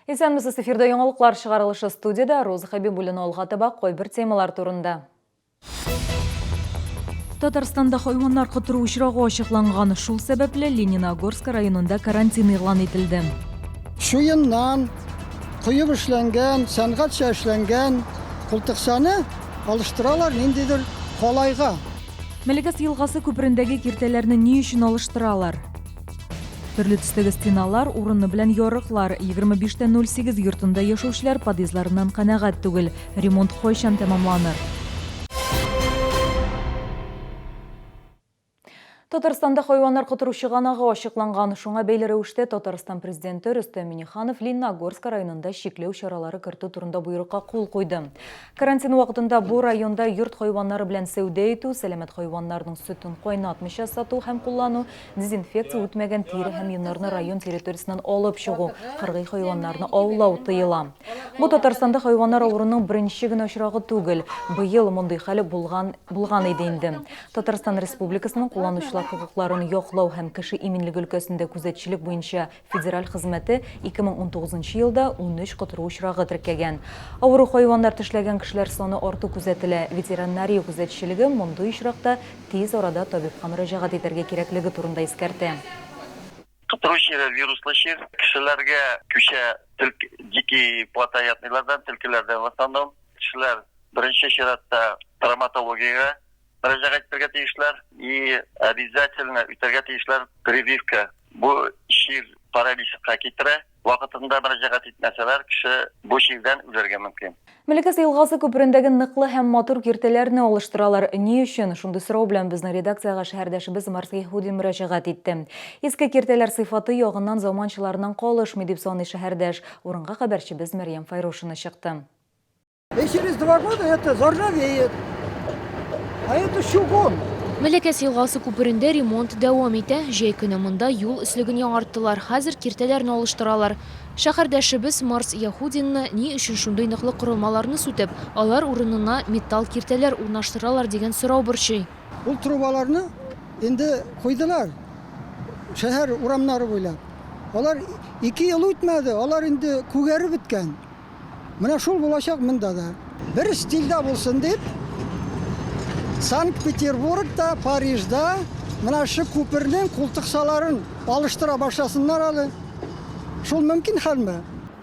Исәнмесез, эфирда яңалыклар чыгарылышы студиядә Роза Хәбибуллина алга таба кайбер темалар турында. Татарстанда хайваннар котыру очрагы ачыкланган. Шул сәбәпле Лениногорск районында карантин игълан ителде. Чуеннан коеп эшләнгән, сәнгатьчә эшләнгән култыксаны алыштыралар ниндидер калайга. Мәләкәс елгасы күперендәге киртәләрне ни өчен алыштыралар? Төрле төстәге стеналар, урыны белән ярыклар. 25 тә 08 йортында яшәүчеләр подъездларыннан канәгать түгел. Ремонт кайчан тәмамланыр? Татарстанда хайваннар котыру чыганагы ачыкланган. Шуңа бәйле рәвештә Татарстан Президенты Рөстәм Миңнеханов Лениногорск районында чикләү чаралары кертү турында боерыкка кул куйды. Карантин вакытында бу районда йорт хайваннары белән сәүдә итү, сәламәт хайваннарның сөтен кайнатмыйча сату һәм куллану, дезинфекция үтмәгән тире һәм йоннарны район территориясеннән алып чыгу, кыргый хайваннарны аулау тыела. Бу Татарстанда хайваннар авыруның беренче генә очрагы түгел. Быел мондый хәл булган булган иде инде. Татарстан Республикасының кулланучылар хокукларын яклау һәм кеше иминлеге өлкәсендә күзәтчелек буенча Федераль хезмәте 2019 нчы елда 13 котыру очрагы теркәгән. Авыру хайваннар тешләгән кешеләр саны арту күзәтелә. Ветеринария күзәтчелеге мондый очракта тиз арада табибка мөрәҗәгать итәргә кирәклеге турында искәртә. Котыру чире, вируслы чир. Кешеләргә күчә тел дикий плотоядныйлардан, төлкеләрдән в основном. Кешеләр беренче чиратта травматологиягә мөрәҗәгать итәргә тиешләр и обязательно үтәргә тиешләр прививка. Бу чир параличка китерә. Вакытында мөрәҗәгать итмәсәләр, кеше бу чирдән үләргә мөмкин. Мәләкәс елгасы күперендәге ныклы һәм матур киртәләрне алыштыралар. Ни өчен? Шундый сорау белән безнең редакциягә шәһәрдәшебез Марс Яһүдин мөрәҗәгать итте. Иске киртәләр сыйфаты ягыннан заманчаларыннан калышмый, дип саный шәһәрдәш. Урынга хәбәрчебез Мәрьям Файрушина чыкты. И через два года это заржавеет. А это чугун. Мәләкәс елгасы күперендә ремонт дәвам итә. Җәй көне монда юл өслеген яңарттылар, хәзер киртәләрне алыштыралар. Шәһәрдәшебез Марс Яһудинны ни өчен шундый ныклы корылмаларны сүтеп, алар урынына металл киртәләр урнаштыралар дигән сорау борчый. Ул трубаларны инде куйдылар шәһәр урамнары буйлап. Алар ике ел үтмәде, алар инде күгәреп беткән. Менә шул булачак монда да. Бер стильдә булсын дип, Санкт-Петербургта, Парижда менә шу күпернең култыксаларын алыштыра башласыннар әле. Шул мөмкин хәлме?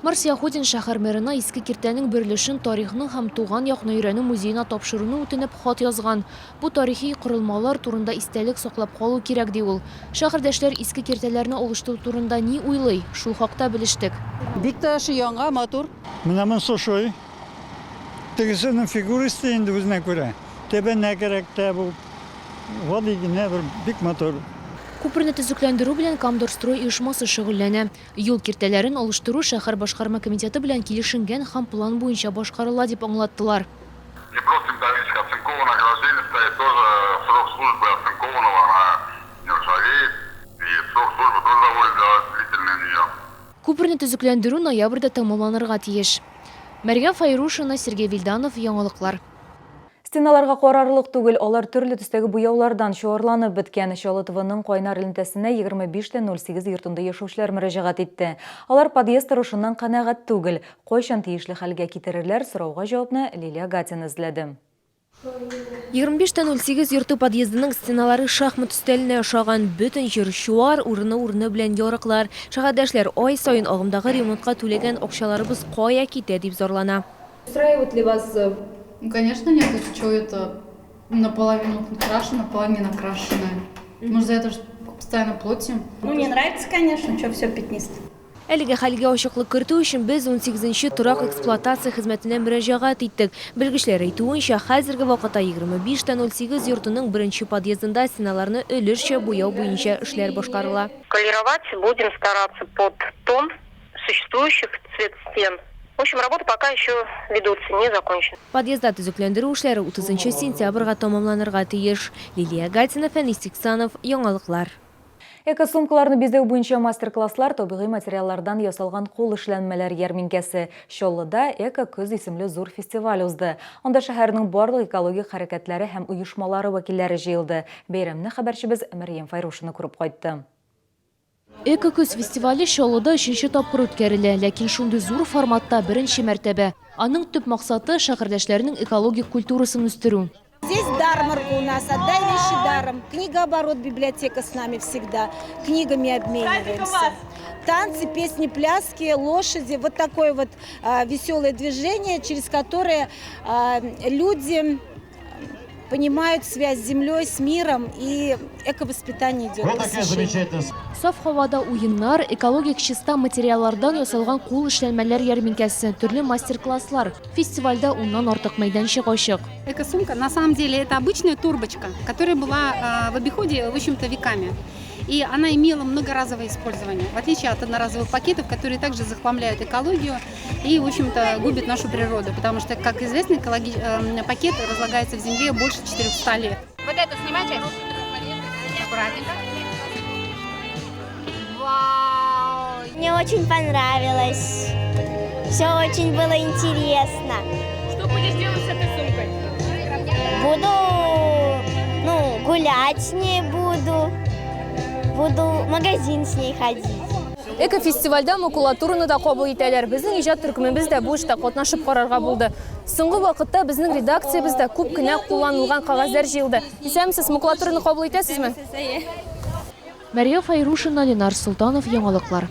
Марс Яһудин шәһәр мэрына иске киртәнең бер өлешен тарихны һәм туган якны өйрәнү музеена тапшыруны үтенеп хат язган. Бу тарихи корылмалар турында истәлек саклап калу кирәк, ди ул. Шәһәрдәшләр иске киртәләрне алыштыру турында ни уйлый? Шул хакта белештек. Бик тә яхшы, яңа, матур. Менә монысы ошый. Тегесенең фигуристы инде үзенә күрә. Тәбәнәгрәк тә бу. Гади генә бер бик матур. Күперне төзекләндерү белән Камдорстрой оешмасы шөгыльләнә. Юл киртәләрен алыштыру шәһәр башкарма комитеты белән килешенгән һәм план буенча башкарыла, дип аңлаттылар. Не просто металлическая, оцинкованное ограждение стоит, тоже срок службы оцинкованного, она не ржавеет, и срок службы тоже довольно длительный у нее. Күперне төзекләндерү ноябрьдә тәмамланырга тиеш. Мәрьям Фәйрушина, Сергей Вильданов, Яңалыклар. Стеналарга карарлык түгел, алар төрле төстәге буяулардан чуарланып беткән. Чаллы ТВның кайнар элемтәсенә 25 тә 08 йортында яшәүчеләр мөрәҗәгать итте. Алар подъезд торышыннан канәгать түгел. Кайчан тиешле хәлгә китерерләр, сорауга җавапны Лилия Гатина эзләде. 25 тә 08 йорты подъездының стеналары шахмат өстәленә ошаган. Бөтен җир чуар, урыны-урыны белән ярыклар. Шәһәрдәшләр ай саен агымдагы ремонтка түләгән акчаларыбыз кая китә, дип зарлана. Устраивает ли вас? Ну, конечно, нет, это что это наполовину крашено, наполовину крашеное. Мы же за это постоянно платим. Ну, не нравится, конечно, что все пятнисто. Әлеге хәлгә ачыклык кертү өчен без унсигезенче торак эксплуатация хезмәтенә мөрәҗәгать иттек. Белгечләр әйтүенчә, хәзерге вакытта 25 тә 08 йортының беренче подъездында стеналарны өлешчә буяу буенча эшләр башкарыла. Колеровать будем стараться под тон существующих цвет стен. В общем, работы пока еще ведутся, не закончены. Подъездда төзекләндерү эшләре утызынчы сентябрьгә тәмамланырга тиеш. Лилия Гатина, Фәнис Тиксанов, Яңалыклар. Экосумкаларны бизәү буенча мастер-класслар, табигый материаллардан ясалган кул эшләнмәләр ярминкәсе. Чаллыда Эко-көз исемле зур фестиваль узды. Анда шәһәрнең барлык экологик хәрәкәтләре һәм оешмалары вәкилләре җыелды. Бәйрәмне хәбәрчебез Мәрьям Файрушина күреп кайтты. Экокөз фестивале Чаллыда өченче тапкыр үткәрелә, ләкин шундый зур форматта беренче мәртәбә. Аның төп максаты, шәһәрдәшләрнең экологик культурасын үстерү. Здесь ярмарка у нас, отдай вещи даром. Книгооборот, библиотека с нами всегда. Книгами обмениваемся. Танцы, песни, пляски, лошади. Вот такое вот веселое движение, через которое люди понимают связь с землей, с миром, и эковоспитание идет. Просвещение. Саф һавада уеннар, экологик чиста материаллардан ясалган кул эшләнмәләр ярминкәсе, төрле мастер-класслар. Фестивальдә уннан артык мәйданчык ачык. Экосумка на самом деле это обычная торбочка, которая была в обиходе, в общем-то, веками. И она имела многоразовое использование, в отличие от одноразовых пакетов, которые также захламляют экологию и, в общем-то, губят нашу природу. Потому что, как известно, пакет разлагается в земле больше 400 лет. Вот это снимайте. Аккуратненько. Вау! Мне очень понравилось. Все очень было интересно. Что будешь делать с этой сумкой? Буду, ну, гулять с ней буду. Буду в магазин с ней ходить. Экофестивальдә макулатураны да кабул итәләр. Безнең иҗат төркемебез дә бу эштә катнашып карарга булды. Соңгы вакытта безнең редакциябездә күп кенә кулланылган кәгазьләр җыелды. Исәнмесез, макулатураны кабул итәсезме? Мәрия Файрушина, Ленар Султанов, яңалыклар.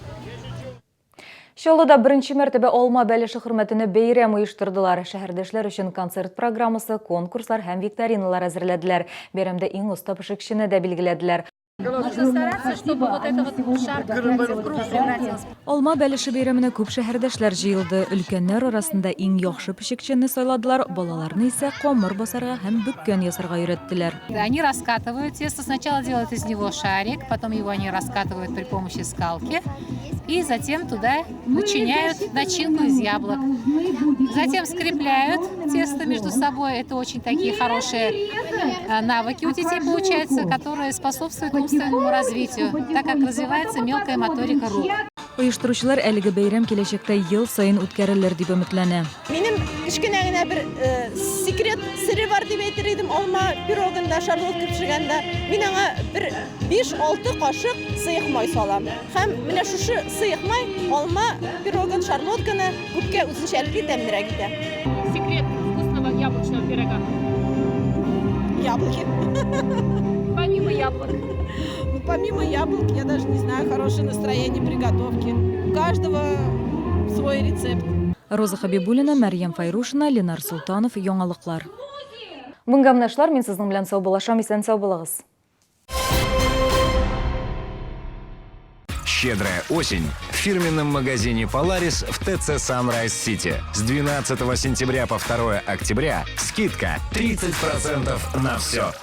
Чаллыда беренче мәртәбә алма бәлеше хөрмәтенә бәйрәм оештырдылар. Шәһәрдәшләр өчен концерт программасы, конкурслар һәм викториналар әзерләделәр. Бәйрәмдә иң оста пешекчене дә билгеләделәр. Нужно стараться, чтобы вот это вот шар в круг превратился. Алма бәлеше бәйрәменә күп шәһәрдәшләр җыелды. Өлкәннәр арасында иң яхшы пешекчене сайладылар, балаларны исә камыр басарга һәм бөккән ясарга өйрәттеләр. Они раскатывают тесто, сначала делают из него шарик, потом его они раскатывают при помощи скалки и затем туда начиняют начинку из яблок. Затем скрепляют тесто между собой. Это очень такие хорошие навыки у детей получаются, которые способствуют умственному развитию, так как развивается мелкая моторика рук. Оештыручылар әлеге бәйрәм киләчәктә ел саен үткәрелер дип өметләнә. Минем кечкенә генә бер секрет сере бар дип әйтер идем алма пирогында, шарлотка пешергәндә. Мин аңа бер 5-6 кашык сыек май салам. Һәм менә шушы сыек май алма пирогын, шарлотканы күпкә үзенчәлекле тәмлерәк итә. Секрет вкусного яблочного пирога. Яблоки. Помимо яблок. Ну, помимо яблок, я даже не знаю, хорошее настроение приготовки. У каждого свой рецепт. Роза Хабибуллина, Мәрьям Файрушина, Ленар Султанов, яңалыклар. Бүгенгә менә шулар, мин сезнең белән саубуллашам, исән сау булыгыз. Щедрая осень в фирменном магазине Polaris в ТЦ Sunrise City. С 12 сентября по 2 октября скидка 30% на все.